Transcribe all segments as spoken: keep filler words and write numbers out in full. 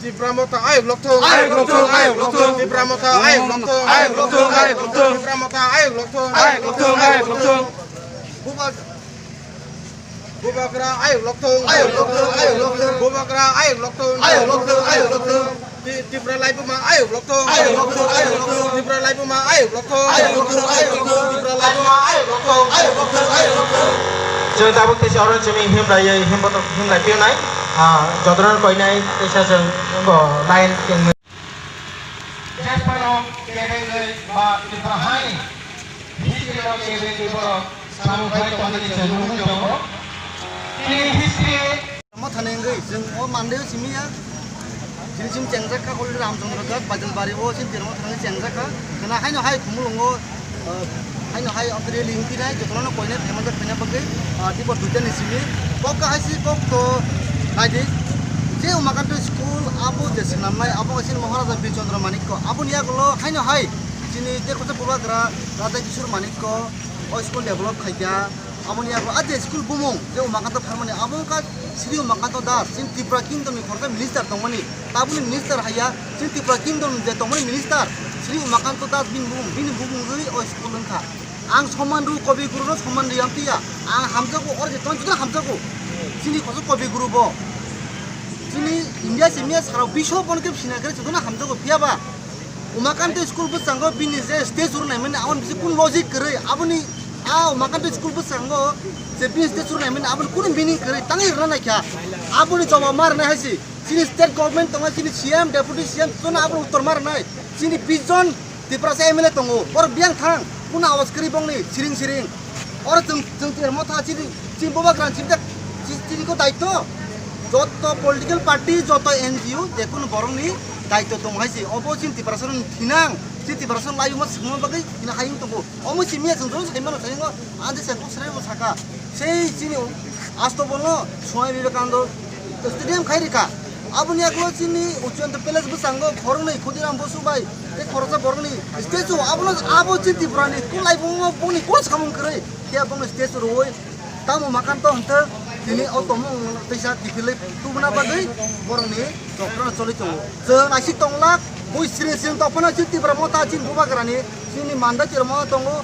Tipra Motha ayuk lokthung, ayuk lokthung, ayuk lokthung. Tipra Motha ayuk lokthung, ayuk lokthung, ayuk lokthung. Tipra Motha ayuk lokthung, ayuk lokthung, ayuk lokthung. Buba-, Bubagra ayuk lokthung, ayuk lokthung, ayuk lokthung. Bubagra ayuk lokthung, ayuk lokthung, ayuk lokthung. Ti-, Tipra Laibuma ayuk lokthung, ayuk lokthung, ayuk lokthung. Tipra Laibuma ayuk lokthung, ayuk lokthung, ayuk lokthung. Tipra Laibuma ayuk lokthung, ayuk lokthung, ayuk lokthung. Chwng tabuk teisa oro chwngni himlaiwi himbotok himlai piyonai. Ah, jotono koinai teisa chwng bo line kengwi. Jephano kebengwi ba Tipra hai history-o kebengwi borok samung khai tongmani chwng nugwi tongo. Tini history Mothani wngwi chwng o Monday-o simi ya. Chini chini chengjak kha, already Ramchandra Ghat, Baijalbari o chini Tipra Mothani chengjak kha. Khwna haino hai Khumulwngo, ah, haino hai o rally wngphinai, jotono koinai phaimajak khaina bagwi, ah, Tipra duitani simi. Kok kahai si kok to naidi. Je Umakanta school abo je swnamnai, abo kaisa Maharaja Bir Chandra Manikya. Aboni yagulo haino hai chini tei khoroksa Bubagra Radha Kishore Manikya o school develop khaikha. Aboni yago a je school bumung je Umakanta pharmani abo wngkha Sri Umakanta Das, chini Tripura Kingdom ni khoroksa minister tongmani. Tabukni minister haiya, chini Tripura Kingdom je tongmani minister Sri Umakanta Das bini bumung, bini bumung rwi o school wngkha. Ang soman rw Kobi Guru no soman rwi ang phiya. Ang hamjago, oro je tong joto hamjago. Chini khoroksa Kobi Guru bo. Chini India simi ya sara bisho bono khe sina khe jotono hamjago phiya ba. Umakanta school bwskango bini je statue rwnaimani aboni bisi kun logic kwrwi, aboni a Umakanta school bwskango je bini statue rwnaimani aboni kunu meaning kwrwi tangwi rwna naikha. Aboni jawab ma rwnai hai se chini state government tongo, chini C M, deputy C M jotono aboni uttor ma rwnai. Chini bish jon Tiprasa M L A tongo, borok biyang thang, kunu awas kwrwi bongni siring siring. Oro chwng, chwng Tipra Motha chini, chini Bubagra chini tak, chi-, chini ko daityo. Joto political party, joto N G O, je kunu borokni daityo tongo hai se. Obo chini Tiprasa rokni thinang, chini Tiprasa rok laibuma swngma bagwi tini hayung tongo. Omo simi ya chwng joto sai mano sai ngo, ang je sai kok sai bo saka. Sei chini asto bolno Swami Vivekananda Stadium khai rikha. Aboni yago chini Uchiyanta Palace bwskango khoroknwi Khudiram Bosu bai tei khoroksa borokni statue. Abono abo chini Tripurani kulai bongno bongni kol samung kwrwi khe bongni statue rwui tamo Umakanta hwnkhe tini o tongmung teisa kiphilwi tubuna bagwi borokni chokrono choli tongo. Chwng naisik tonglak, bui siring siring tongphano chini Tipra Motha chini Bubagrani chini Manda Tipra Motha tongo.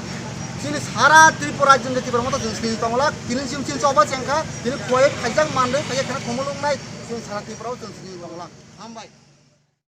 Chini sara Tripura rajyoni Tipra Motha chwng siring tonglak. Tini sim chini choba chengkha, tini khwlai khaijak manrwi khaijak kheno khumulwng nai. Chwng sara Tripura o chwng sini tonglak. Hambai.